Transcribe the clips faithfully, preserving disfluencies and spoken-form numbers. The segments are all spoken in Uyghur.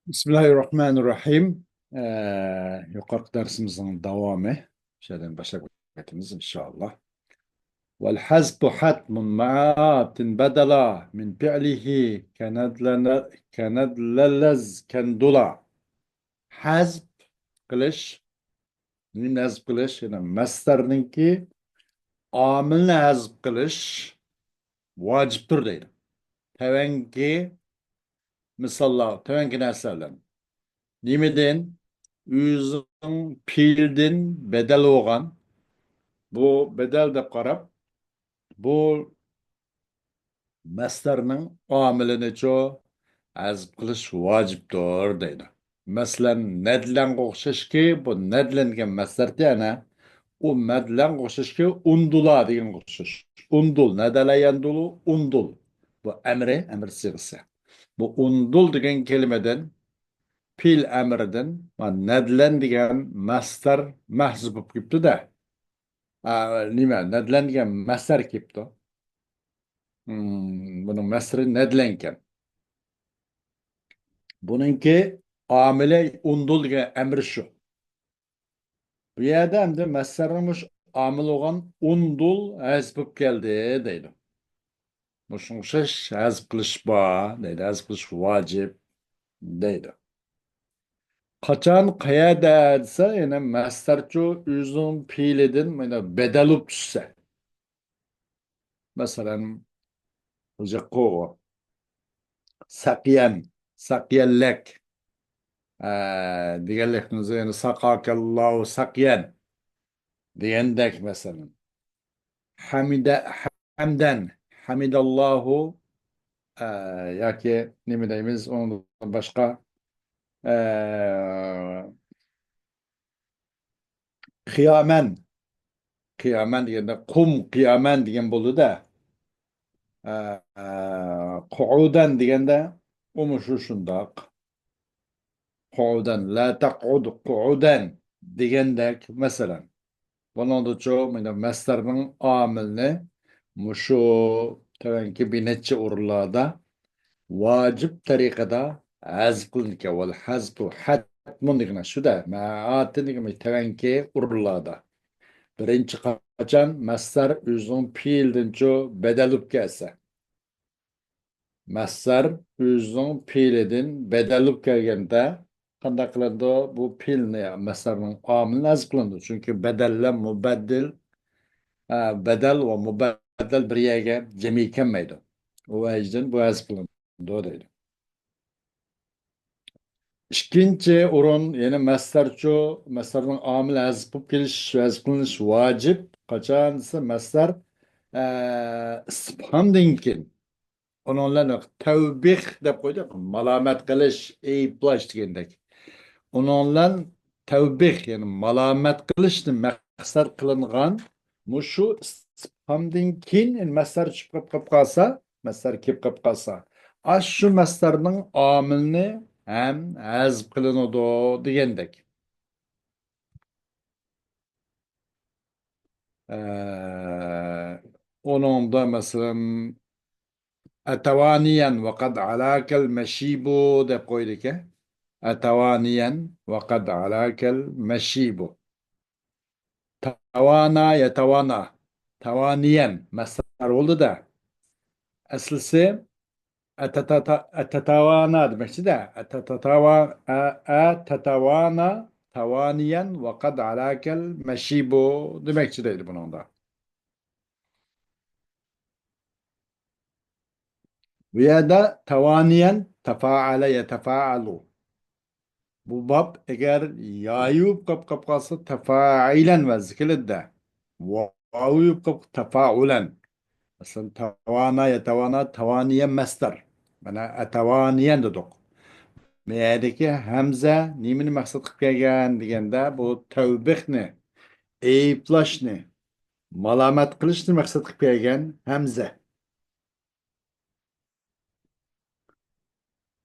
بىسمىللاھىررەھمانىررەھىم. ئە، يۇقىرىقى دەرسىمىزنىڭ داۋامى. شۇ يەردىن باشلاپ كېتىمىز، ئىنشائاللا. والحذف حتم مع آت بدلا من فعله كندلل-، كندللز كندلا. ھەزپ قىلىش. نېمىنى ھەزپ قىلىش؟ يەنى مەسدەرنىڭكى ئامىلنى ھەزپ قىلىش ۋاجىپتۇر دەيدۇ. تەۋەنكى مىساللار، تەۋەنكى نەرسىلەر. نېمىدىن؟ ئۆزىنىڭ پېئىلىدىن بەدەل بولغان. بۇ بەدەل دەپ قاراپ، بۇ مەسدەرنىڭ ئامىلىنىچۇ ھەزپ قىلىش ۋاجىپتۇر دەيدۇ. مەسىلەن، نەدلەنگە ئوخشاشكى، بۇ نەدلەن دېگەن مەسدەر يەنە، ئۇ نەدلەنگە ئوخشاشكى، ئۇندۇلا دېگەنگە ئوخشاش. ئۇندۇل، نەدەلە يەندۇلۇ، ئۇندۇل. بۇ ئەمرى، ئەمر سىيغىسى. بۇ ئۇندۇل دېگەن كەلىمىدىن، پېئىل ئەمرىدىن، مانا نەدلەن دېگەن مەسدەر مەھزۇ بولۇپ كېلىپتۇ-دە. ئا، نېمە، نەدلەن دېگەن مەسدەر كېلىپتۇ. ھىم، بۇنىڭ مەسدىرى نەدلەنكەن. بۇنىڭكى ئامىلى ئۇندۇل دېگەن ئەمرى شۇ. بۇ يەردە ئەمدى مەسدەرنىڭ مۇشۇ ئامىلى بولغان ئۇندۇل ھەزپ بولۇپ كەلدى دەيدۇ. مۇشۇنىڭغا ئوخشاش ھەزپ قىلىش بار دەيدۇ، ھەزپ قىلىش ۋاجىپ دەيدۇ. قاچان، قەيەردە دېسە، يەنە مەسدەرچۇ ئۆزىنىڭ پېئىلىدىن مانا بەدەل بولۇپ چۈشسە. مەسىلەن، جىققۇ، سەقيەن، سەقيەنلەك، ئە، دېگەنلىكىمىز، يەنى ساقاكەللاھۇ سەقيەن دېگەندەك، مەسىلەن. ھەمىدە، ھەمدەن، ھەمىدەللاھۇ، ئە، ياكى نېمە دەيمىز، ئۇنىڭدىن باشقا، ئە، قىيامەن. قىيامەن دېگەندە، قۇم قىيامەن دېگەن بولىدۇ-دە. ئە، ئە، قۇئۇدەن دېگەندە، ئۇمۇ شۇ شۇنداق. قۇئۇدەن، لا تەقئۇد قۇئۇدەن دېگەندەك، مەسىلەن. بۇنىڭدىچۇ، مانا مەسدەرنىڭ ئامىلىنى مۇشۇ تۆۋەنكى بىر نەچچە ئورۇنلاردا ۋاجىپ تەرىقىدە ھەزپ قىلىنىدىكەن. ۋەل ھەزپۇ ھەتمۇن دېگىنى شۇ-دە، مەئاتىن دېگىنى تۆۋەنكى ئورۇنلاردا. بىرىنچى، قاچان مەسدەر ئۆزىنىڭ پېئىلىدىنچۇ بەدەل بولۇپ كەلسە. مەسدەر ئۆزىنىڭ پېئىلىدىن بەدەل بولۇپ كەلگەندە قانداق قىلىنىدۇ؟ بۇ پېئىلنى، مەسدەرنىڭ ئامىلىنى ھەزپ قىلىنىدۇ. چۈنكى بەدەل بىلەن مۇبەددىل، ئە، بەدەل ۋە مۇبەددەل بىر يەرگە جەمئىي كەلمەيدۇ. ئۇ ۋەجىدىن بۇ ھەزپ قىلىنىدۇ دەيدۇ. ئىككىنچى ئورۇن، يەنە مەسدەرچۇ، مەسدەرنىڭ ئامىلى ھەزپ بولۇپ كېلىش، ھەزپ قىلىنىش ۋاجىپ. قاچان دېسە، مەسدەر، ئە، ئىستىپھامدىن كېيىن، ئۇنىڭ بىلەن تەۋبىخ دەپ قويدۇق، مالامەت قىلىش، ئەيىبلەش دېگەندەك. ئۇنىڭ بىلەن تەۋبىخ، يەنى مالامەت قىلىشنى مەقسەت قىلىنغان مۇشۇ ئىستىپھامدىن كېيىن، يەنى مەسدەر چۈشۈپ قېلىپ قالسا، مەسدەر كېلىپ قېلىپ قالسا، ئاشۇ مەسدەرنىڭ ئامىلىنى ھەم ھەزپ قىلىنىدۇ دېگەندەك. ئە، ئۇنىڭدا، مەسىلەن، ئەتەۋانىيەن ۋەقەد ئالاكەل مەشىبۇ دەپ قويىدىكەن. ئەتەۋانىيەن ۋەقەد ئالاكەل مەشىبۇ. تەۋانا، يەتەۋانا. تەۋانىيەن مەسدەر بولدى-دە. ئەسلىسى ئەتەتەتە-، ئەتەتەۋانا دېمەكچى-دە. ئەتەتەتەۋا-، ئە-، ئەتەتەۋانا، تەۋانىيەن ۋەقەد ئالاكەل مەشىبۇ دېمەكچى دەيدۇ بۇنىڭدا. بۇ يەردە تەۋانىيەن، تەفائەلە يەتەفائەلۇ. بۇ باب ئەگەر يايۇپ قاپ، قاپ قالسا، تەفائىلەن ۋەزنى كېلىدۇ-دە. ۋاۋۇپ قاپ، تەفائۇلەن. مەسىلەن، تەۋانا، يەتەۋانا، تەۋانىيەن مەسدەر. مانا، ئەتەۋانىيەن دېدۇق. بۇ يەردىكى ھەمزە نېمىنى مەقسەت قىلىپ كەلگەن دېگەندە، بۇ تەۋبىخنى، ئەيىبلاشنى، مالامەت قىلىشنى مەقسەت قىلىپ كەلگەن ھەمزە.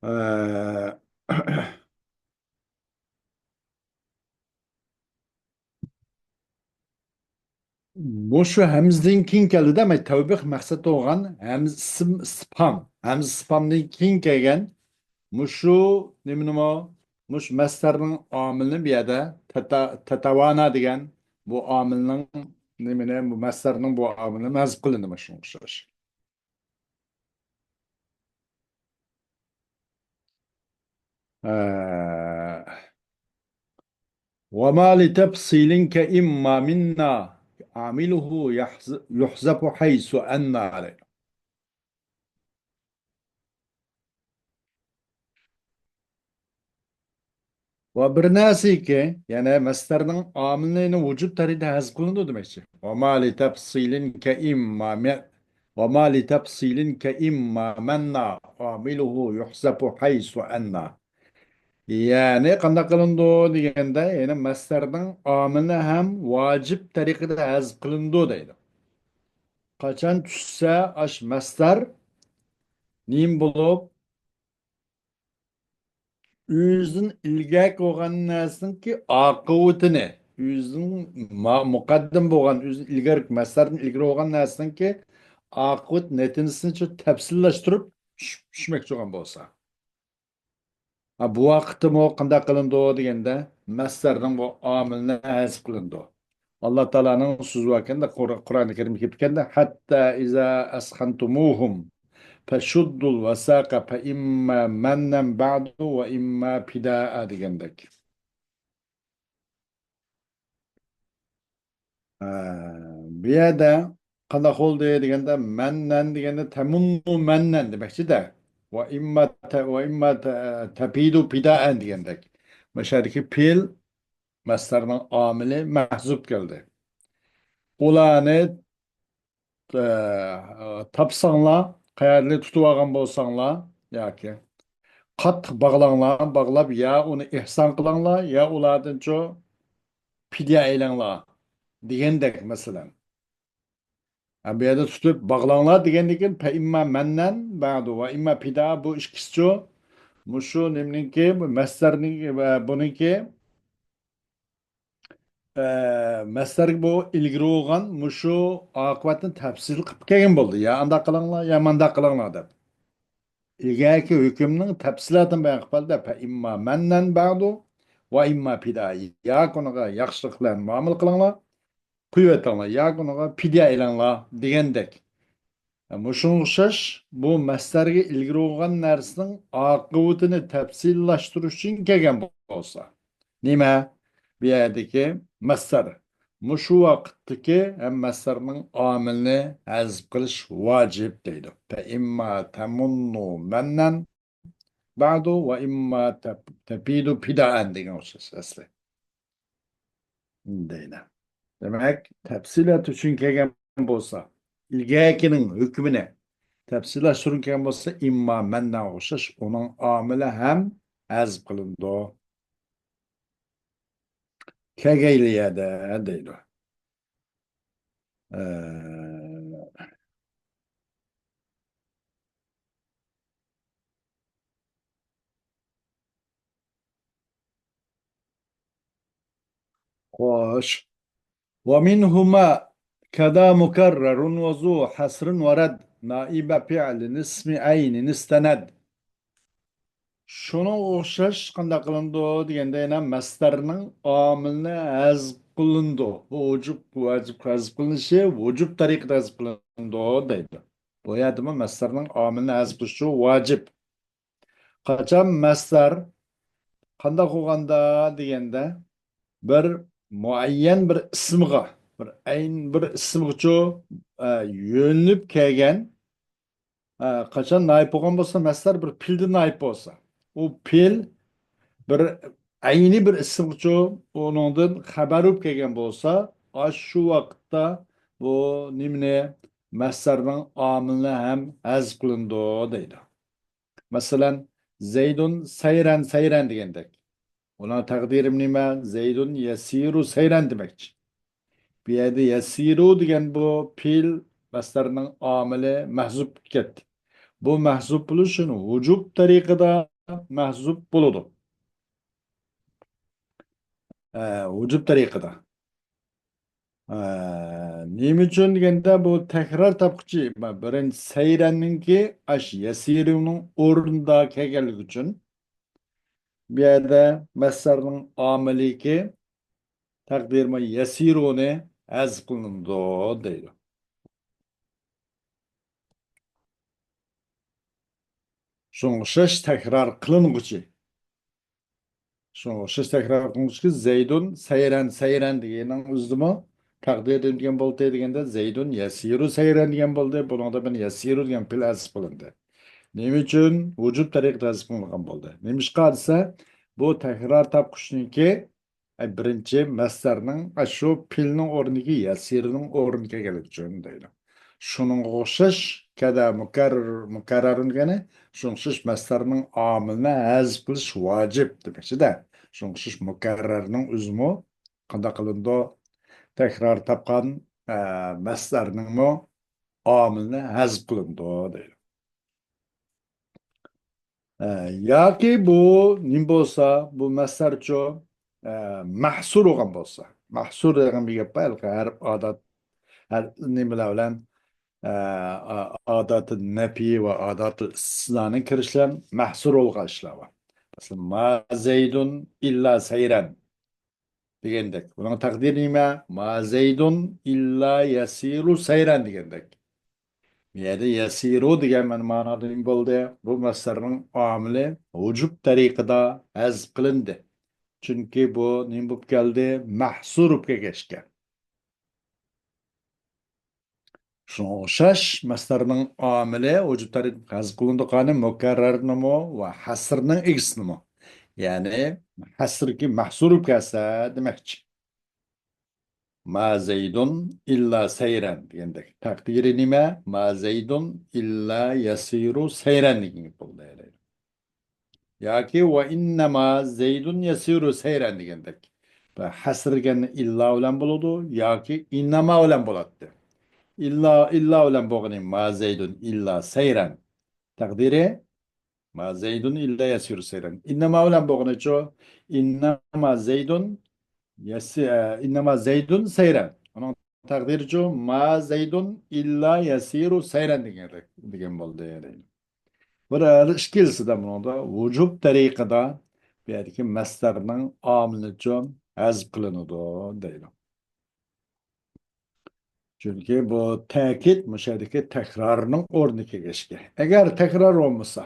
ئە، مۇشۇ ھەمزىدىن كېيىن كەلدى-دە، مانا تەۋبىخ مەقسەت بولغان ھەمزە ئىسىم ئىستىپھام. ھەمزە ئىستىپھامدىن كېيىن كەلگەن مۇشۇ نېمىنىمۇ، مۇشۇ مەسدەرنىڭ ئامىلىنى بۇ يەردە تەتا-، تەتەۋانا دېگەن بۇ ئامىلنىڭ نېمىنى، بۇ مەسدەرنىڭ بۇ ئامىلىنى ھەزىپ قىلىندى، مۇشۇنىڭغا ئوخشاش. ھە. وما لتفصيل كإما منا عامله يحذ-، يحذف حيث أنا. ۋە بىر نەرسىكى، يەنى مەسدەرنىڭ ئامىلى ۋۇجۇب تەرىقىدە ھەزىپ قىلىنىدۇ دېمەكچى. وما لتفصيل كإما م-، وما لتفصيل كإما منا عامله يحذف حيث أنا. يەنى قانداق قىلىنىدۇ دېگەندە، يەنى مەسدەرنىڭ ئامىلى ھەم ۋاجىب تەرىقىدە ھەزىپ قىلىنىدۇ دەيدۇ. قاچان چۈشسە ئاش مەسدەر نېمە بولۇپ، ئۆزىدىن ئىلگەركى بولغان نەرسىنىڭكى ئاقىۋىتىنى، ئۆزىدىن ما-، مۇقەددەم بولغان، ئۆزىدىن ئىلگىرى، مەسدەردىن ئىلگىرى بولغان نەرسىنىڭكى ئاقىۋەت نەتىجىسىنى شۇ تەپسىللەشتۈرۈپ چۈش-، چۈشمەكچى بولغان بولسا. ھا، بۇ ۋاقىتتىمۇ قانداق قىلىنىدۇ دېگەندە، مەسدەرنىڭ بۇ ئامىلىنى ھەزىپ قىلىنىدۇ. ئاللا تائالانىڭ سۆزى باركەندە، قۇر-، قۇرئانى كەرىمدە كېلىپ كەلگەندە، حتى إذا أثخنتموهم فشدوا الوثاق فإما منا بعد وإما فداء دېگەندەك. ھە، بۇ يەردە قانداق بولدى دېگەندە، مەننەن دېگەندە، تەمۇننۇ مەننەن دېمەكچىدە. ۋە ئىمما تە-، ۋە ئىمما تە-، تەپىدۇ پىدائەن دېگەندەك. مۇشۇ يەردىكى پېئىل مەسدەرنىڭ ئامىلى مەھزۇپ كەلدى. ئۇلارنى ئە، تاپساڭلار، قەيەردىن تۇتۇۋالغان بولساڭلار ياكى قاتتىق باغلاڭلار، باغلاپ يا ئۇنى ئېھسان قىلىڭلار، يا ئۇلاردىنچۇ پىدىيە ئېلىڭلار دېگەندەك مەسىلەن. ھە، بۇ يەردە تۇتۇپ باغلاڭلار دېگەندىن كېيىن، فەئىمما مەننەن بەئدۇ ۋە ئىمما پىدا، بۇ ئىككىسىچۇ مۇشۇ نېمىنىڭكى، بۇ مەسدەرنىڭ ۋە بۇنىڭكى ئە، مەسدەرگە بۇ ئىلگىرى بولغان مۇشۇ ئاقىۋەتنى تەپسىل قىلىپ كەلگەن بولدى. يا ئانداق قىلىڭلار، يا مانداق قىلىڭلار دەپ. ئىلگەركى ھۆكۈمنىڭ تەپسىلاتىنى بايان قىلىپ بەردى. فەئىمما مەننەن بەئدۇ ۋە ئىمما پىدا. ياكى ئۇنىڭغا ياخشىلىق بىلەن مۇئامىلە قىلىڭلار، قويۇۋېتىڭلار، ياكى ئۇنىڭغا پىدىيە ئېلىڭلار دېگەندەك. مۇشۇنىڭغا ئوخشاش، بۇ مەسدەرگە ئىلگىرى بولغان نەرسىنىڭ ئاقىۋىتىنى تەپسىللاشتۇرۇش ئۈچۈن كەلگەن بولسا. نېمە؟ بۇ يەردىكى مەسدەر. مۇشۇ ۋاقىتتىكى ھەم مەسدەرنىڭ ئامىلىنى ھەزىپ قىلىش ۋاجىپ دەيدۇ. فەئىمما تەمۇننۇ مەننەن بەئدۇ ۋە ئىمما تەپ-، تەپىدۇ پىدائەن دېگەن ئوخشاش ئەسلى. دەيدۇ. دېمەك، تەپسىلات ئۈچۈن كەلگەن بولسا، ئىلگەركىنىڭ ھۆكمىنى تەپسىللاشتۇرۇپ كەلگەن بولسا، ئىمما مەننەنگە ئوخشاش ئۇنىڭ ئامىلى ھەم ھەزىپ قىلىنىدۇ. كەلگەيلى يەردە دەيدۇ. ئە، خوش. ومنهما كذا مكرر وذو حصر ورد نائب فعل اسم عين استند. شۇنىڭغا ئوخشاش قانداق قىلىنىدۇ دېگەندە، يەنە مەسدەرنىڭ ئامىلىنى ھەزىپ قىلىنىدۇ. بۇ ۋۇجۇب، ۋاجىب ھەزىپ قىلىنىشى ۋۇجۇب تەرىقىدە ھەزىپ قىلىنىدۇ دەيدۇ. بۇ يەردىمۇ مەسدەرنىڭ ئامىلىنى ھەزىپ قىلىشى ۋاجىپ. قاچان مەسدەر قانداق بولغاندا دېگەندە، بىر مۇئەييەن بىر ئىسىمغا، بىر ئەين بىر ئىسىمغىچۇ، ئە، يۆنىلىپ كەلگەن، ئە، قاچان نائىب بولغان بولسا، مەسدەر بىر پېئىلدىن نائىب بولسا، ئۇ پېئىل بىر ئەينى بىر ئىسىمغىچۇ، ئۇنىڭدىن خەۋەر بولۇپ كەلگەن بولسا، ئاشۇ ۋاقىتتا بۇ نېمىنى، مەسدەرنىڭ ئامىلىنى ھەم ھەزىپ قىلىنىدۇ دەيدۇ. مەسىلەن، زەيدۇن سەيرەن، سەيرەن دېگەندەك. ئۇنىڭ تەقدىرى نېمە؟ زەيدۇن يەسىرۇ سەيرەن دېمەكچى. بۇ يەردە يەسىرۇ دېگەن بۇ پېئىل مەسدەرنىڭ ئامىلى مەھزۇپ بولۇپ كەتتى. بۇ مەھزۇپ بولۇشى ۋۇجۇب تەرىقىدە مەھزۇپ بولىدۇ. ئە، ۋۇجۇب تەرىقىدە. ئە، نېمە ئۈچۈن دېگەندە، بۇ تەكرار تاپقۇچى، بىرىنچى سەيرەننىڭكى ئاش يەسىرۇنىڭ ئورنىدا كەلگەنلىكى ئۈچۈن، بۇ يەردە مەسدەرنىڭ ئامىلىكى تەقدىرىمۇ يەسىرۇنى ھەزپ قىلىنىدۇ دەيدۇ. شۇڭغا ئوخشاش تەكرار قىلىنغۇچى. شۇڭغا ئوخشاش تەكرار قىلىنغۇچى زەيدۇن سەيرەن، سەيرەن دېگەننىڭ ئۆزىدىمۇ تەقدىردىن دېگەن بولدى دېگەندە زەيدۇن يەسىرۇ سەيرەن دېگەن بولدى. بۇنىڭدا مەن يەسىرۇ دېگەن پېئىل ھەزپ قىلىندى. نېمە ئۈچۈن؟ ۋۇجۇب تەرىقىدە ھەزپ قىلىنغان بولدى. نېمىشقا دېسە، بۇ تەكرار تاپقۇچنىڭكى ئە، بىرىنچى مەسدەرنىڭ، ئە، شۇ پېئىلنىڭ ئورنىدىكى يەسىرنىڭ ئورنىغا كەلگەنلىكى ئۈچۈن دەيدۇ. شۇنىڭغا ئوخشاش كەدە مۇكەررەر، مۇكەررەرۇن دېگەنى شۇنىڭغا ئوخشاش مەسدەرنىڭ ئامىلىنى ھەزپ قىلىش ۋاجىپ دېمەكچىدە. شۇنىڭغا ئوخشاش مۇكەررەرنىڭ ئۆزىمۇ قانداق قىلىنىدۇ؟ تەكرار تاپقان، ئە، مەسدەرنىڭمۇ ئامىلىنى ھەزپ قىلىنىدۇ دەيدۇ. ئە، ياكى بۇ نېمە بولسا، بۇ مەسدەرچۇ، ئە، مەھسۇر بولغان بولسا. مەھسۇر دېگەن بىر گەپ بار، ھېلىقى ھەرپ ئادات، ھەر نېمىلەر بىلەن، ئە، ئا-، ئاداتى نەپى ۋە ئاداتى ئىستىسنانىڭ كىرىشلەن مەھسۇر بولغان ئىشلار بار. مەسىلەن، ما زەيدۇن ئىللا سەيرەن. دېگەندەك. بۇنىڭ تەقدىرى نېمە؟ ما زەيدۇن ئىللا يەسىرۇ سەيرەن دېگەندەك. بۇ يەردە يەسىرۇ دېگەن مەن مانادا نېمە بولدى؟ بۇ مەسدەرنىڭ ئامىلى ۋۇجۇب تەرىقىدا ھەزپ قىلىندى. چۈنكى بۇ نېمە بولۇپ كەلدى؟ مەھسۇر بولۇپ كەلگەچكە. شۇنىڭغا ئوخشاش مەسدەرنىڭ ئامىلى ۋۇجۇب تەرىقىدە ھەزپ قىلىنىدىغانى مۇكەررەرنىمۇ ۋە ھەسرنىڭ ئىگىسىنىمۇ. يەنى ھەسركى مەھسۇر بولۇپ كەلسە دېمەكچى. ما زەيدۇن ئىللا سەيرەن دېگەندەك. تەقدىرى نېمە؟ ما زەيدۇن ئىللا يەسىرۇ سەيرەن دېگەن گەپ بولدى. ياكى ۋە ئىننەما زەيدۇن يەسىرۇ سەيرەن دېگەندەك. بۇ ھەسر دېگەن ئىللا بىلەن بولىدۇ ياكى ئىننەما بىلەن بولاتتى. ئىللا، ئىللا بىلەن بولغىنى ما زەيدۇن ئىللا سەيرەن. تەقدىرى ما زەيدۇن ئىللا يەسىرۇ سەيرەن. ئىننەما بىلەن بولغىنىچۇ؟ ئىننەما زەيدۇن يەسى-، ئە، ئىننەما زەيدۇن سەيرەن. ئۇنىڭ تەقدىرىچۇ؟ ما زەيدۇن ئىللا يەسىرۇ سەيرەن دېگەن، دېگەن بولدى. بۇ ئىككىلىسىدە بۇنىڭدا ۋۇجۇب تەرىقىدا بۇ يەردىكى مەسدەرنىڭ ئامىلىچۇ ھەزپ قىلىنىدۇ دەيدۇ. چۈنكى بۇ تەكىت مۇشۇ يەردىكى تەكرارنىڭ ئورنىغا كەلگەچكە. ئەگەر تەكرار بولمىسا،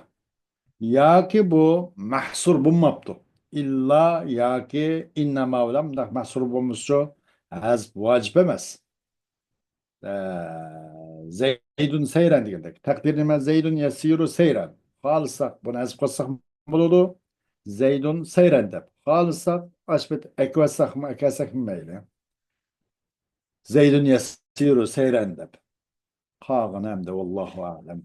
ياكى بۇ مەھسۇر بولماپتۇ. ئىللا ياكى ئىننەما بىلەن مۇنداق مەھسۇر بولمىسىچۇ، ھەزپ ۋاجىپ ئەمەس. ئە، زەيدۇن سەيرەن دېگەندەك. تەقدىرى نېمە؟ زەيدۇن يەسىرۇ سەيرەن. خالىساق بۇنى ھەزپ قىلساق بولىدۇ. زەيدۇن سەيرەن دەپ. خالىساق ئاشۇ پېتى ئەكىۋەتسەكمۇ، ئەكەلسەكمۇ مەيلى. زەيدۇن يەسىرۇ سەيرەن دەپ. قالغىنى ئەمدى ۋاللاھۇ ئەلەم.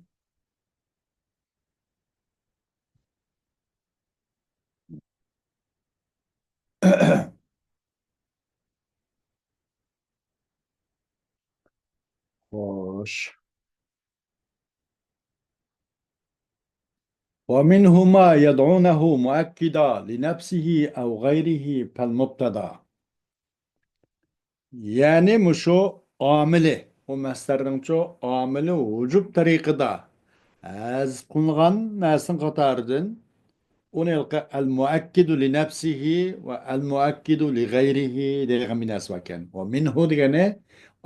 خوش. ومنه ما يدعونه مؤكدا لنفسه أو غيره فالمبتدا. يەنى مۇشۇ ئامىلى، ئۇ مەسدەرنىڭچۇ ئامىلى ۋۇجۇب تەرىقىدا ھەزپ قىلىنغان نەرسىنىڭ قاتارىدىن ئۇنى ھېلىقى ئەل مۇئەككىدۇ لىنەپسىھى ۋە ئەل مۇئەككىدۇ لىغەيرىھى دەيدىغان بىر نەرسە باركەن. ۋە مىنھۇ دېگەنى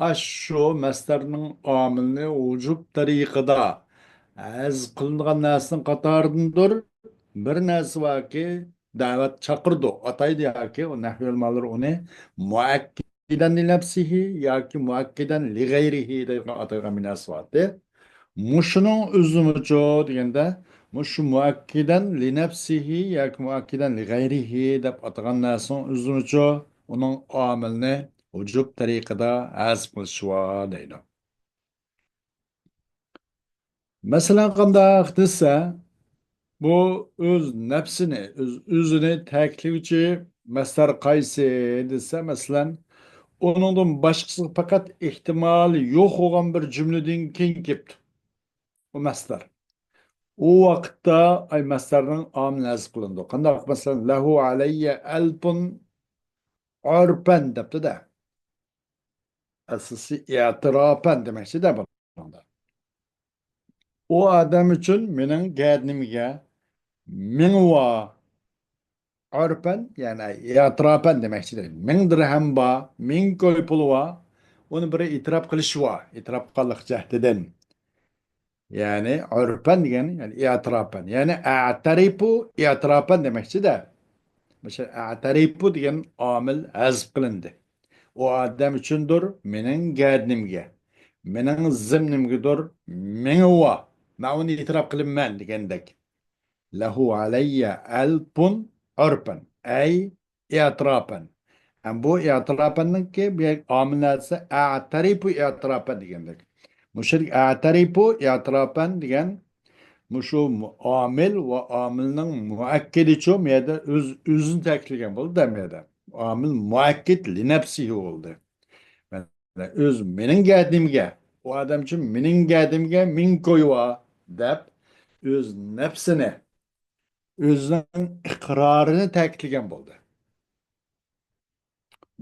ئاشۇ مەسدەرنىڭ ئامىلىنى ۋۇجۇب تەرىقىدا ھەزپ قىلىنغان نەرسىنىڭ قاتارىدىندۇر. بىر نەرسە باركى، دەۋەت چاقىرىدۇ، ئاتايدۇ ياكى ئۇ نەھۋىي ئۆلىمالىرى ئۇنى مۇئەككىدەن لىنەپسىھى ياكى مۇئەككىدەن لىغەيرىھى دەيدىغان، ئاتايدىغان بىر نەرسە بارتى. مۇشۇنىڭ ئۆزىمۇچۇ دېگەندە، مۇشۇ مۇئەككىدەن لىنەپسىھى ياكى مۇئەككىدەن لىغەيرىھى دەپ ئاتىغان نەرسىنىڭ ئۆزىمۇچۇ ئۇنىڭ ئامىلىنى ۋۇجۇب تەرىقىدە ھەزپ قىلىشى بار دەيدۇ. مەسىلەن، قانداق دېسە، بۇ ئۆز نەپسىنى، ئۆز، ئۆزىنى تەكىتلىگۈچى مەسدەر قايسى دېسە، مەسىلەن، ئۇنىڭدىن باشقىسىغا پەقەت ئېھتىمالى يوق بولغان بىر جۈملىدىن كېيىن كېلىپتۇ. ئۇ مەسدەر. ئۇ ۋاقىتتا ئاي مەسدەرنىڭ ئامىلى ھەزپ قىلىنىدۇ. قانداق؟ مەسىلەن، لەھۇ ئەلەييە ئەلپۇن ئۇرپەن دەپتۇ-دە. ئەسلىسى ئېتىراپەن دېمەكچىدە بۇنىڭدا. ئۇ ئادەم ئۈچۈن مېنىڭ گەدىنىمگە مىڭ ۋا، ئۆرپەن، يەنى ئېتىراپەن دېمەكچىدە. مىڭ دىرھەم بار، مىڭ كوي پۇل بار، ئۇنى بىرى ئېتىراپ قىلىش بار، ئېتىراپ قىلغانلىق جەھىتىدىن. يەنى ئۆرپەن دېگەن، يەنى ئېتىراپەن. يەنى ئەتەرىپۇ ئېتىراپەن دېمەكچىدە. مۇشۇ ئەتەرىپۇ دېگەن ئامىل ھەزپ قىلىندى. ئۇ ئادەم ئۈچۈندۇر مېنىڭ گەدىنىمگە، مېنىڭ زىمنىمگىدۇر مېڭىۋا، مەن ئۇنى ئېتىراپ قىلىمەن دېگەندەك. لەھۇ ئەلەييە ئەلپۇن ئۆرپەن. ئەي ئېتىراپەن. ھەم بۇ ئېتىراپەننىڭكى بۇ يەردىكى ئامىل نەرسە ئەتەرىپۇ ئېتىراپەن دېگەندەك. مۇشۇ يەردىكى ئەتەرىپۇ ئېتىراپەن دېگەن مۇشۇ مۇ-، ئامىل ۋە ئامىلنىڭ مۇئەككىدىچۇ، بۇ يەردە ئۆز، ئۆزىنى تەكىتلىگەن بولدى، دەم يەردە. ئامىل مۇئەككىد لىنەپسىھى بولدى. مەنە ئۆز مېنىڭ گەدىنىمگە، ئۇ ئادەم ئۈچۈن مېنىڭ گەدىنىمگە مىڭ كوي بار دەپ، ئۆز نەپسىنى، ئۆزىنىڭ ئىقرارىنى تەكىتلىگەن بولدى.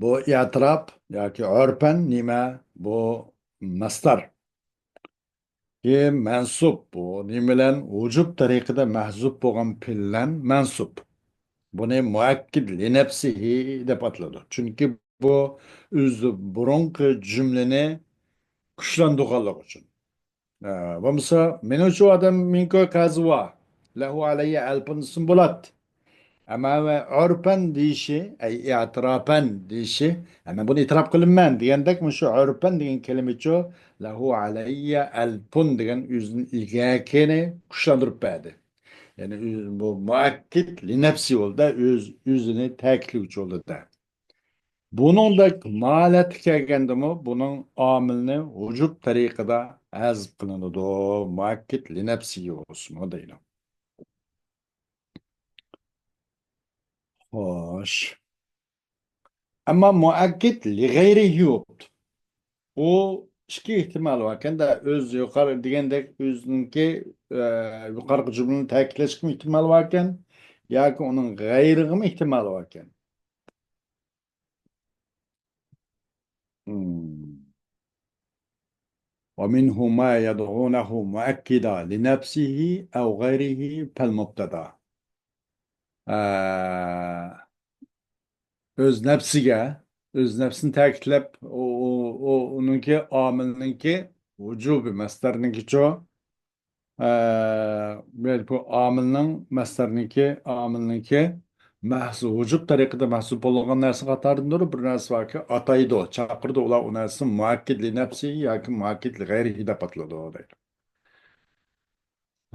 بۇ ئېتىراپ ياكى ئۆرپەن نېمە؟ بۇ مەسدەر. كى مەنسۇب، بۇ نېمە بىلەن؟ ۋۇجۇب تەرىقىدە مەھزۇپ بولغان پېئىل بىلەن مەنسۇب. بۇنى مۇئەككىد لىنەپسىھى دەپ ئاتىلىدۇ. چۈنكى بۇ ئۆزى بۇرۇنقى جۈملىنى كۈچلەندۈرگەنلىكى ئۈچۈن. ئە، بولمىسا، مېنىڭچە ئۇ ئادەم مىڭ كوي قەرزى بار، لەھۇ ئەلەييە ئەلپۇن دېسىمۇ بولاتتى. ئەمما ۋە ئۆرپەن دېيىشى، ئەي ئېتىراپەن دېيىشى، ئەمما بۇنى ئېتىراپ قىلىمەن دېگەندەك، مۇشۇ ئۆرپەن دېگەن كەلىمىچۇ، لەھۇ ئەلەييە ئەلپۇن دېگەن ئۆزىنىڭ ئىگەكىنى كۈچلەندۈرۈپ بەردى. يەنى ئۆز-، بۇ مۇئەككىد لىنەپسى بولدى، ئۆز-، ئۆزىنى تەكىتلىگۈچى بولدى. بۇنىڭدەك مالەتكە كەلگەندىمۇ بۇنىڭ ئامىلىنى ۋۇجۇب تەرىقىدە ھەزپ قىلىنىدۇ. مۇئەككىد لىنەپسىھى بولسىمۇ دەيدۇ. خوش. ئەمما مۇئەككىد لىغەيرىھى بوپتۇ. ئۇ ئىككى ئېھتىمال باركەن-دە، ئۆز يۇقىرى دېگەندەك ئۆزىنىڭكى، ئە، يۇقىرىقى جۈملىنى تەكىتلەشكىمۇ ئېھتىمال باركەن، ياكى ئۇنىڭ غەيرىغىمۇ ئېھتىمال باركەن. مم. ومنه ما يضعونه مؤكدا لنفسه أو غيره فالمبتدأ. ئە، ئۆز نەپسىگە، ئۆز نەپسىنى تەكىتلەپ، ئۇ، ئۇ، ئۇ، ئۇنىڭكى ئامىلنىڭكى ۋۇجۇبى مەسدەرنىڭكىچۇ، ئە، بۇ ئامىلنىڭ، مەسدەرنىڭكى، ئامىلنىڭكى مەھزۇ، ۋۇجۇب تەرىقىدە مەھزۇ بولغان نەرسە قاتارىدىندۇر، بىر نەرسە باركى، ئاتايدۇ، چاقىرىدۇ، ئۇلار ئۇ نەرسىنى مۇئەككىد لىنەپسى ياكى مۇئەككىد لىغەيرىھى دەپ ئاتىلىدۇ، دەيدۇ.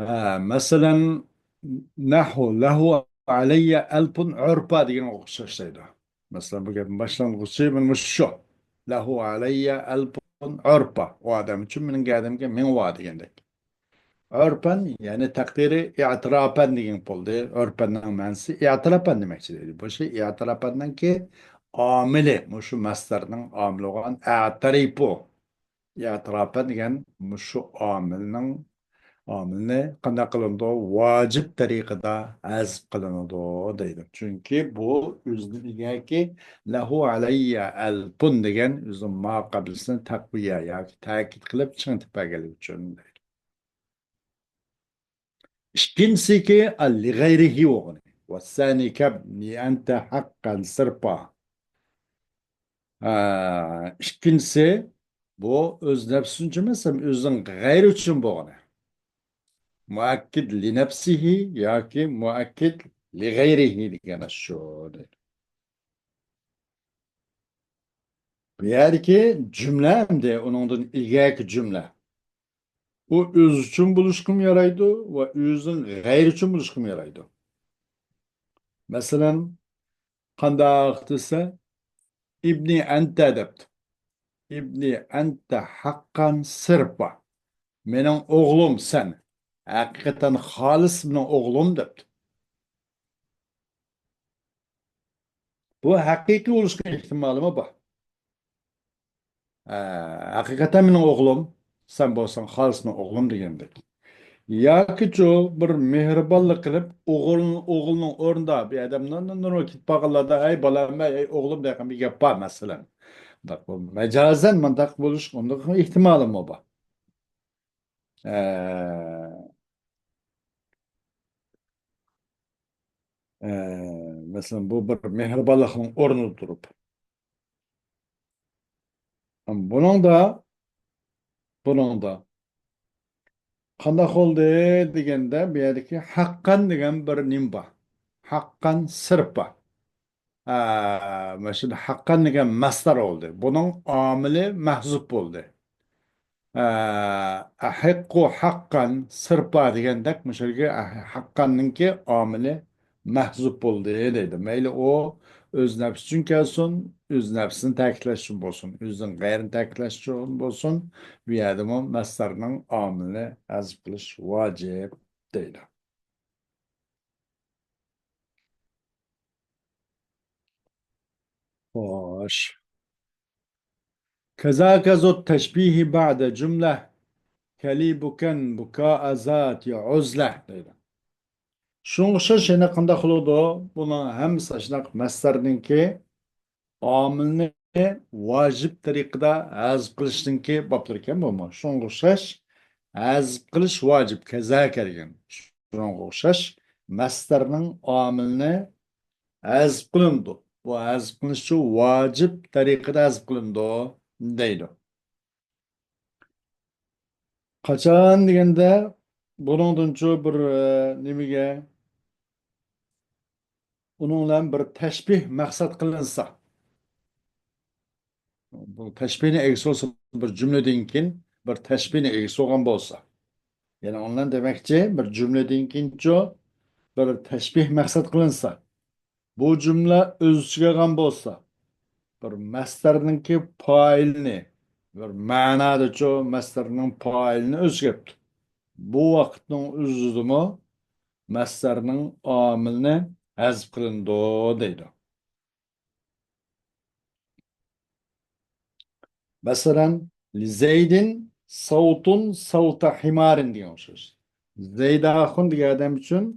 ھە، مەسىلەن، نەھۋۇ، لەھۇ ئەلەييە ئەلپۇن ئۆرپا دېگەنگە ئوخشاش دەيدۇ. مەسىلەن، بۇ گەپنىڭ باشلانغۇچى مانا مۇشۇ شۇ. لەھۇ ئەلەييە ئەلپۇن ئۆرپا. ئۇ ئادەم ئۈچۈن مېنىڭ گەدىنىمگە مىڭ بار دېگەندەك. ئۆرپەن، يەنى تەقدىرى ئېتىراپەن دېگەن بولدى. ئۆرپەننىڭ مەنىسى ئېتىراپەن دېمەكچى دەيدۇ. بۇ شۇ ئېتىراپەننىڭكى ئامىلى، مۇشۇ مەسدەرنىڭ ئامىلى بولغان ئەتەرىپۇ. ئېتىراپەن دېگەن مۇشۇ ئامىلنىڭ، ئامىلنى قانداق قىلىنىدۇ؟ ۋاجىب تەرىقىدە ھەزپ قىلىنىدۇ دەيدۇ. چۈنكى بۇ ئۆزىنىڭ ئىگەكى لەھۇ ئەلەييە ئەلپۇن دېگەن ئۆزىنىڭ ماقابىلىسىنى تەقۋىيە ياكى تەكىت قىلىپ چىڭىتىپ بەرگەنلىكى ئۈچۈن دەيدۇ. ئىككىنچىسىكى لىغەيرىھى بولغىنى. والثاني كابن أنت حقا صرفا. ئە، ئىككىنچىسى، بۇ ئۆز نەپسى ئۈچۈن ئەمەس، ھەم ئۆزىنىڭ غەيرى ئۈچۈن بولغىنى. مۇئەككىد لىنەپسىھى ياكى مۇئەككىد لىغەيرىھى دېگەن شۇ دەيدۇ. بۇ يەردىكى جۈملە ئەمدى ئۇنىڭدىن ئىلگەركى جۈملە. ئۇ ئۆزى ئۈچۈن بولۇشقىمۇ يارايدۇ ۋە ئۆزىنىڭ غەيرى ئۈچۈن بولۇشقىمۇ يارايدۇ. مەسىلەن، قانداق دېسە، ئىبنى ئەنتە دەپتۇ. ئىبنى ئەنتە ھەققەن سىرپا. مېنىڭ ئوغلۇم سەن. ھەقىقەتەن خالىس مېنىڭ ئوغلۇم دەپتۇ. بۇ ھەقىقىي بولۇشقا ئېھتىمالىمۇ بار. ئە، ھەقىقەتەن مېنىڭ ئوغلۇم، سەن بولساڭ خالىس مېنىڭ ئوغلۇم دېگەندەك. ياكىچۇ بىر مېھرىبانلىق قىلىپ، ئوغۇل-، ئوغلىنىڭ ئورنىدا بىر ئادەم نۇ-، نۇ-، نۇرغۇن كېتىپ بارغانلاردا، «ئەي بالام، ئەي، ئەي ئوغلۇم» دەيدىغان بىر گەپ بار، مەسىلەن. مۇنداق بۇ مەجازەن مۇنداق بولۇش، ئۇنداق ئېھتىمالىمۇ بار. ئە، ئە، مەسىلەن، بۇ بىر مېھرىبانلىقنىڭ ئورنىدا تۇرۇپ. بۇنىڭدا، بۇنىڭدا قانداق بولدى دېگەندە، بۇ يەردىكى ھەققەن دېگەن بىر نېمە بار. ھەققەن سىرپا. ئە، مانا شۇ ھەققەن دېگەن مەسدەر بولدى. بۇنىڭ ئامىلى مەھزۇپ بولدى. ئە، ئەھەققۇ ھەققەن سىرپا دېگەندەك، مۇشۇ يەرگە ھەققەننىڭكى ئامىلى مەھزۇپ بولدى دەيدۇ. مەيلى ئۇ ئۆز نەپسى ئۈچۈن كەلسۇن، ئۆز نەپسىنى تەكىتلەش ئۈچۈن بولسۇن، ئۆزىنىڭ غەيرىنى تەكىتلەش ئۈچۈن بولسۇن، بۇ يەردىمۇ مەسدەرنىڭ ئامىلىنى ھەزپ قىلىش ۋاجىپ دەيدۇ. خوش. كذاك ذو التشبيه بعد جملة، كلي بكا بكاء ذات عزلة دەيدۇ. شۇنىڭغا ئوخشاش يەنە قانداق قىلىدۇ؟ بۇنىڭ ھەممىسى شۇنداق مەسدەرنىڭكى ئامىلنى ۋاجىپ تەرىقىدە ھەزپ قىلىشنىڭكى بابلىرى ئىكەن بۇمۇ. شۇنىڭغا ئوخشاش ھەزپ قىلىش ۋاجىپ، كەزا كەلگەن. شۇنىڭغا ئوخشاش مەسدەرنىڭ ئامىلىنى ھەزپ قىلىنىدۇ. بۇ ھەزپ قىلىنىشچۇ ۋاجىپ تەرىقىدە ھەزپ قىلىنىدۇ دەيدۇ. قاچان دېگەندە، بۇنىڭدىنچۇ بىر، ئە، نېمىگە، ئۇنىڭ بىلەن بىر تەشبىھ مەقسەت قىلىنسا، بۇ تەشبىھنى ئىگىسى بولسا، بىر جۈملىدىن كېيىن بىر تەشبىھنى ئىگىسى بولغان بولسا، يەنى ئۇنىڭ دېمەكچى، بىر جۈملىدىن كېيىنچۇ بىر تەشبىھ مەقسەت قىلىنسا، بۇ جۈملە ئۆز ئىچىگە ئالغان بولسا، بىر مەسدەرنىڭكى پائىلىنى، بىر مەنادىچۇ مەسدەرنىڭ پائىلىنى ئۆز ئىچىگە ئاپتۇ. بۇ ۋاقىتنىڭ ئۆزىدىمۇ مەسدەرنىڭ ئامىلىنى ھەزپ قىلىنىدۇ دەيدۇ. مەسىلەن، لىزەيدىن ساۋتۇن ساۋتا ھىمارىن دېگەن ئوخشاش. زەيداخۇن دېگەن ئادەم ئۈچۈن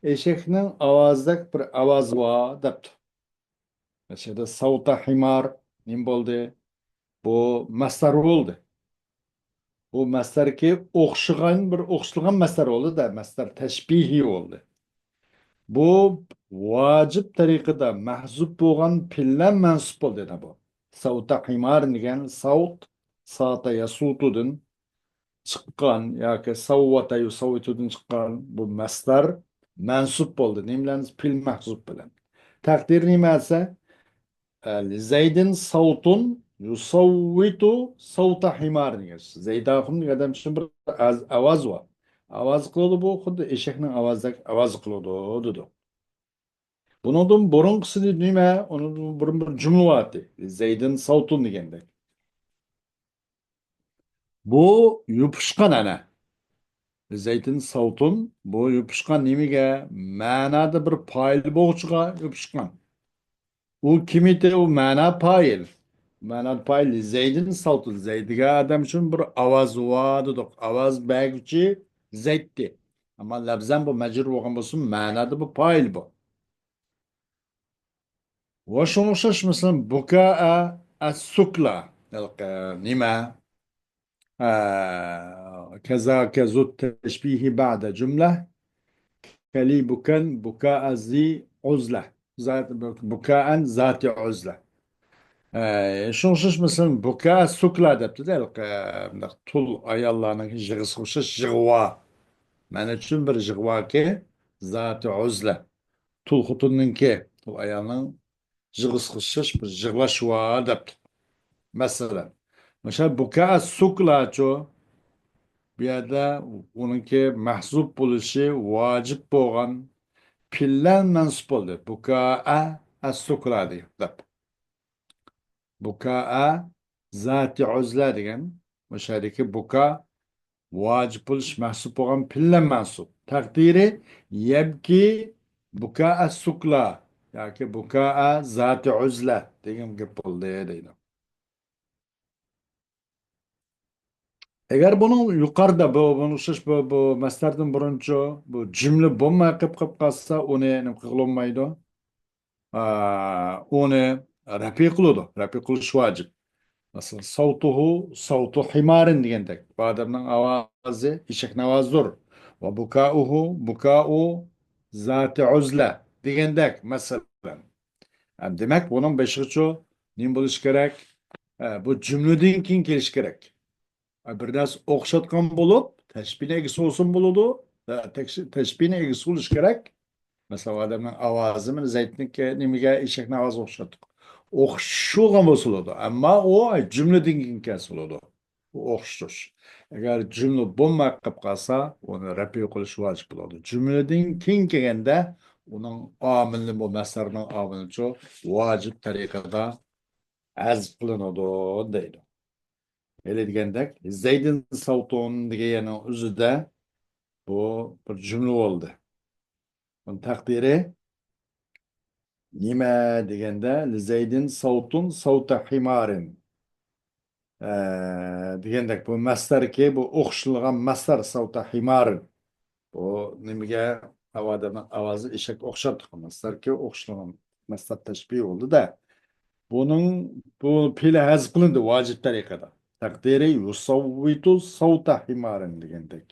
ئېشەكنىڭ ئاۋازىدەك بىر ئاۋازى بار دەپتۇ. مەسىلەن، ساۋتا ھىمار نېمە بولدى؟ بۇ مەسدەر بولدى. بۇ مەسدەركى ئوخشىغان بىر ئوخشىتىلغان مەسدەر بولدى-دە، مەسدەر تەشبىھى بولدى. بۇ ۋاجىپ تەرىقىدە مەھزۇپ بولغان پېئىل بىلەن مەنسۇپ بولدى، يەنە بۇ. ساۋتا ھىمار دېگەن ساۋت، ساتا ياسۇتۇدىن چىققان ياكى ساۋۋاتا يۇساۋۋىتۇدىن چىققان بۇ مەسدەر مەنسۇپ بولدى. نېمە بىلەن؟ پېئىل مەھزۇپ بىلەن. تەقدىرى نېمە دېسە، ئە، لىزەيدىن ساۋتۇن يۇساۋۋىتۇ ساۋتا ھىمار دېگەن. زەيداخۇن دېگەن ئادەم ئۈچۈن بىر ئاز-، ئاۋاز بار. ئاۋاز قىلىدۇ بۇ، خۇددى ئېشەكنىڭ ئاۋازىدەك ئاۋاز قىلىدۇ، دېدۇق. بۇنىڭدىن بۇرۇنقىسى نېمە؟ ئۇنىڭدىن بۇرۇن بىر جۈملە بار ئىدى. زەيدىن ساۋتۇن دېگەندەك. بۇ يوپۇشقان ئەنە. زەيدىن ساۋتۇن، بۇ يوپۇشقان نېمىگە؟ مەنادا بىر پائىل بولغۇچىغا يوپۇشقان. ئۇ كىم ئىدى؟ ئۇ مەنا پائىل. مەنا پائىل زەيدىن ساۋتۇن. زەيد دېگەن ئادەم ئۈچۈن بىر ئاۋاز بار دېدۇق. ئاۋاز بەرگۈچى زەيدتى. ئەمما لەپزەن بۇ مەجرۇر بولغان بولسىمۇ، مەنادا بۇ پائىل بۇ. ۋە شۇڭا ئوخشاش، مەسىلەن، بۇكائە ئەسسۇكلا. ھېلىقى نېمە؟ ئە، كذاك ذو التشبيه بعد جملة. كلي بكا بكاء ذي عزلة. زات-، بۇكائەن زاتى عزلة. ئە، شۇڭا ئوخشاش، مەسىلەن، بۇكا سۇكلا دەپتۇ-دە، ھېلىقى، مۇنداق تۇل ئاياللارنىڭ يىغىسىغا ئوخشاش يىغا بار. مەن ئۈچۈن بىر يىغا باركى، زاتى عزلة. تۇل خوتۇننىڭكى، تۇل ئايالنىڭ يىغىسىغا ئوخشاش بىر يىغلاش بار دەپتۇ. مەسىلەن، مۇشۇ بۇكا سۇكلاچۇ، بۇ يەردە ئۇنىڭكى مەھزۇپ بولۇشى ۋاجىپ بولغان پېئىل مەنسۇپ بولدى. بۇكا ئەسسۇكلا دەپ. بۇكا زاتى ئۆزلە دېگەن، مۇشۇ يەردىكى بۇكا ۋاجىپ بولۇش مەھسۇپ بولغان پېئىل مەنسۇپ. تەقدىرى يەبكى بۇكا ئەسسۇكلا ياكى بۇكا زاتى ئۆزلە دېگەن گەپ بولدى دەيدۇ. ئەگەر بۇنىڭ يۇقىرىدا بۇ، بۇنىڭغا ئوخشاش بۇ، بۇ مەسدەردىن بۇرۇنچۇ بۇ جۈملە بولماي قېلىپ، قېلىپ قالسا، ئۇنى نېمە قىلغىلى بولمايدۇ؟ ئا، ئۇنى رەپئى قىلىدۇ. رەپئى قىلىش ۋاجىپ. مەسىلەن، سەۋتۇھۇ سەۋتۇ ھىمارىن دېگەندەك، بۇ ئادەمنىڭ ئاۋازى ئېشەكنىڭ ئاۋازىدۇر. ۋە بۇكائۇھۇ بۇكائۇ زاتى ئۇزلە دېگەندەك، مەسىلەن. ھەم دېمەك، بۇنىڭ بېشىغىچۇ نېمە بولۇشى كېرەك؟ ئە، بۇ جۈملىدىن كېيىن كېلىشى كېرەك. ئە، بىر نەرسە ئوخشاتقان بولۇپ، تەشبىھنىڭ ئىگىسى بولسىمۇ بولىدۇ. ئە، تەكشى-، تەشبىھنىڭ ئىگىسى بولۇشى كېرەك. مەسىلەن، ئادەمنىڭ ئاۋازى مەن زەيدنىڭكى نېمىگە، ئېشەكنىڭ ئاۋازىغا ئوخشاتتۇق. ئوخشىشىغان بولسا بولىدۇ. ئەمما ئۇ جۈملىدىن كېيىن كەلسە بولىدۇ. بۇ ئوخشىتىش. ئەگەر جۈملە بولماي قېلىپ قالسا، ئۇنى رەپئى قىلىش ۋاجىپ بولىدۇ. جۈملىدىن كېيىن كەلگەندە، ئۇنىڭ ئامىلى، بۇ مەسدەرنىڭ ئامىلىچۇ ۋاجىپ تەرىقىدە ھەزپ قىلىنىدۇ، دەيدۇ. ھېلى دېگەندەك، زەيدىن سەۋتۇن دېگەن يەرنىڭ ئۆزىدە بۇ بىر جۈملە بولدى. بۇنىڭ تەقدىرى نېمە دېگەندە، لىزەيدىن سەۋتۇن سەۋتە ھىمارىن. ئە، دېگەندەك، بۇ مەسدەركى، بۇ ئوخشىلغان مەسدەر سەۋتە ھىمارىن. بۇ نېمىگە؟ ئاۋادەمنىڭ ئاۋازى ئېشەككە ئوخشاتتۇق. مەسدەركى ئوخشىلغان مەسدەر تەشبىھ بولدى-دە. بۇنىڭ، بۇ پېئىلى ھەزپ قىلىندى ۋاجىپ تەرىقىدە. تەقدىرى يۇسەۋۋىتۇ سەۋتە ھىمارىن دېگەندەك.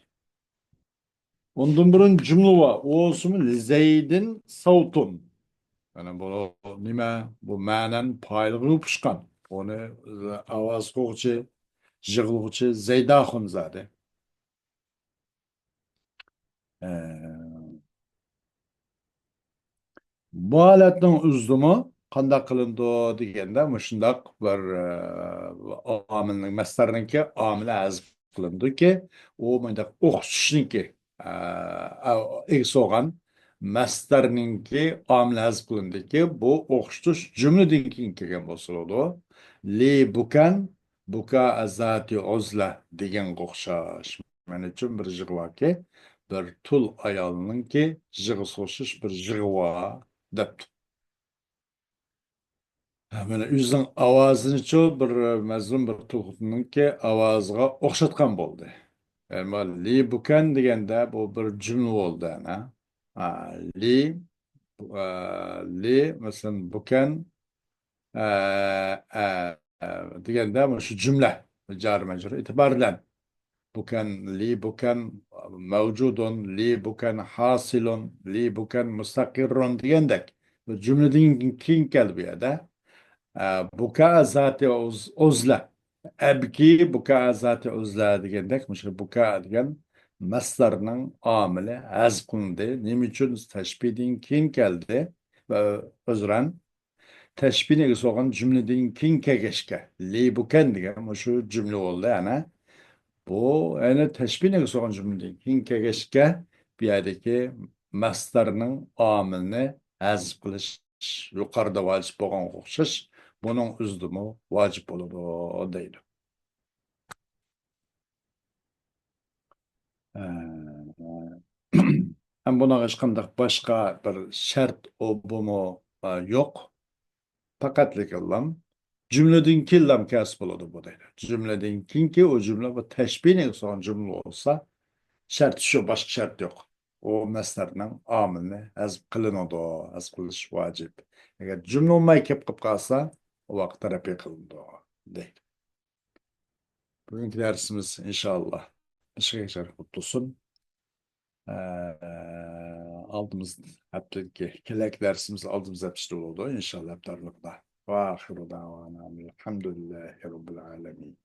ئۇندىن بۇرۇن جۈملە بار. ئۇ ئىسمى لىزەيدىن سەۋتۇن. يەنى بۇ نېمە؟ بۇ مەنەن پائىلغا يوپۇشقان. ئۇنى ئاۋاز قىلغۇچى، يىغلىغۇچى زەيداخۇن زادى. ئە، بۇ ھالەتنىڭ ئۆزىدىمۇ قانداق قىلىنىدۇ دېگەندە، مۇشۇنداق بىر، ئە، ئامىلنىڭ، مەسدەرنىڭكى ئامىلى ھەزپ قىلىنىدۇكى، ئۇ مۇنداق ئوخشىتىشنىڭكى، ئە، ئە، ئىگىسى بولغان مەسدەرنىڭكى ئامىلى ھەزپ قىلىنىدۇكى، بۇ ئوخشىتىش جۈملىدىن كېيىن كەلگەن بولسا بولىدۇ. لى بۇكەن، بۇكا زاتى ئۇزلە دېگەنگە ئوخشاش. مەن ئۈچۈن بىر يىغا باركى، بىر تۇل ئايالنىڭكى يىغىسى ئوخشاش بىر يىغا بار دەپتۇ. ھە، مانا ئۆزىنىڭ ئاۋازىنىچۇ بىر مەزلۇم بىر تۇل خوتۇننىڭكى ئاۋازىغا ئوخشاتقان بولدى. ئەمما لى بۇكەن دېگەندە بۇ بىر جۈملە بولدى، ئەنە. ھە، لى، ئە، لى، مەسىلەن، بۇكەن، ئە، ئە، ئە، دېگەندە مۇشۇ جۈملە، جار مەجرۇر ئېتىبار بىلەن. بۇكەن، لى بۇكەن مەۋجۇدۇن، لى بۇكەن ھاسىلۇن، لى بۇكەن مۇستەقىررۇن دېگەندەك. بۇ جۈملىدىن كېيىن كەلدى بۇ يەردە. ئە، بۇكا زاتى ئۇز-، ئۇزلە. ئەبكى بۇكا زاتى ئۇزلە دېگەندەك، مۇشۇ بۇكا دېگەن مەسدەرنىڭ ئامىلى ھەزپ قىلىندى. نېمە ئۈچۈن؟ تەشبىھدىن كېيىن كەلدى. ۋە ئۆزرەن. تەشبىھنىڭ ئىگىسى بولغان جۈملىدىن كېيىن كەلگەچكە، لى بۇكەن دېگەن مۇشۇ جۈملە بولدى، ئەنە. بۇ، يەنى تەشبىھنىڭ ئىگىسى بولغان جۈملىدىن كېيىن كەلگەچكە، بۇ يەردىكى مەسدەرنىڭ ئامىلىنى ھەزپ قىلىش يۇقىرىدا ۋاجىپ بولغانغا ئوخشاش، بۇنىڭ ئۆزىدىمۇ ۋاجىپ بولىدۇ، دەيدۇ. ئە، ھەم بۇنىڭغا ھېچقانداق باشقا بىر شەرت ئۇ بۇمۇ، ئە، يوق. پەقەتلىكىن لام. جۈملىدىن كېيىن لام كەلسە بولىدۇ بۇ دەيدۇ. جۈملىدىن كېيىنكى ئۇ جۈملە بۇ تەشبىھنى سالغان جۈملە بولسا، شەرت شۇ، باشقا شەرت يوق. ئۇ مەسدەرنىڭ ئامىلىنى ھەزپ قىلىنىدۇ، ھەزپ قىلىش ۋاجىپ. ئەگەر جۈملە بولماي كېلىپ قالسا، ئۇ ۋاقىتتا رەپئى قىلىنىدۇ، دەيدۇ. بۈگۈنكى دەرسىمىز ئىنشائاللا مۇشۇ يەرگىچە تۇتۇلسۇن. ئە، ئالدىمىز ھەپتىدىكى، كېلەركى دەرسىمىز ئالدىمىز ھەپتىدە بولىدۇ، ئىنشائاللا، ھەپتە ئارىلىقىدا. ۋە ئاخىرۇ دەۋانا ئەلھەمدۇلىللاھى رەببىل ئالەمىن.